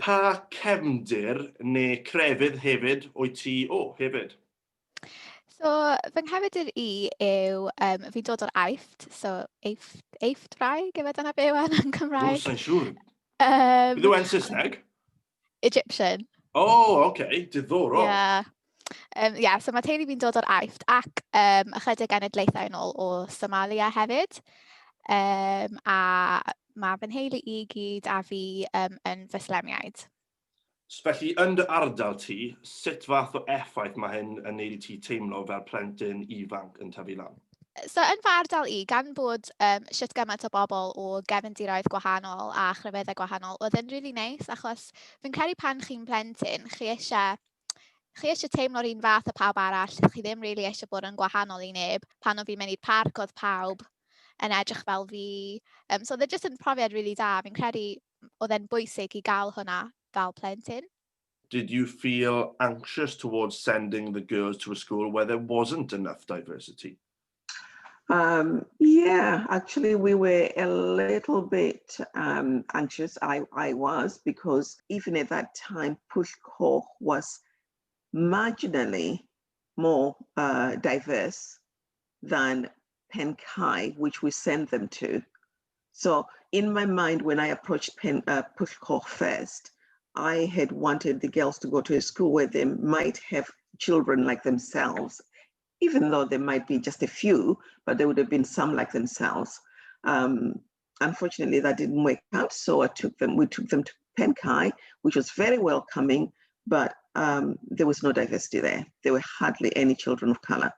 Pa cefndir neu crefydd hefyd wyt ti o hefyd? So, fy nghefndir i yw, fi'n dod o'r Aifft, so Eifft, Eifftwraig, ife dyna be yw e yn Cymraeg? O, sa'n siŵr. Beth yw e'n Saesneg? Egyptian. O, oh, oce, okay. Diddorol. Yeah. Yeah, so mae teulu fi'n dod o'r Aifft ac ychydig genedlaethau yn ôl o Somalia hefyd. A mae fy nheulu i gyd a fi yn Fyslemiaid. Felly, yn dy ardal ti, sut fath o effaith mae hyn yn neud i ti teimlo fel plentyn ifanc yn tyfu lan? So yn fy ardal i, gan bod shwt gymaint o bobl o gefndiroedd gwahanol a chrefyddau gwahanol, oedd e'n rili neis achos fi'n credu pan chi'n plentyn, chi eisiau teimlo'r un fath â pawb arall, chi ddim rili eisiau bod yn gwahanol i neb. Pan o'n fi'n mynd i'r parc, oedd pawb yn edrych fel fi. So oedd e jyst yn profiad rili da. Fi'n credu oedd e'n bwysig i gael hwnna fel plentyn. Did you feel anxious towards sending the girls to a school where there wasn't enough diversity? Yeah, actually, we were a little bit anxious. I was, because even at that time, Pwll was marginally more diverse than Pencae, which we sent them to. So in my mind, when I approached Pwll first, I had wanted the girls to go to a school where they might have children like themselves, even though there might be just a few, but there would have been some like themselves. Unfortunately, that didn't work out. So we took them to Pencae, which was very welcoming, but there was no diversity there. There were hardly any children of color.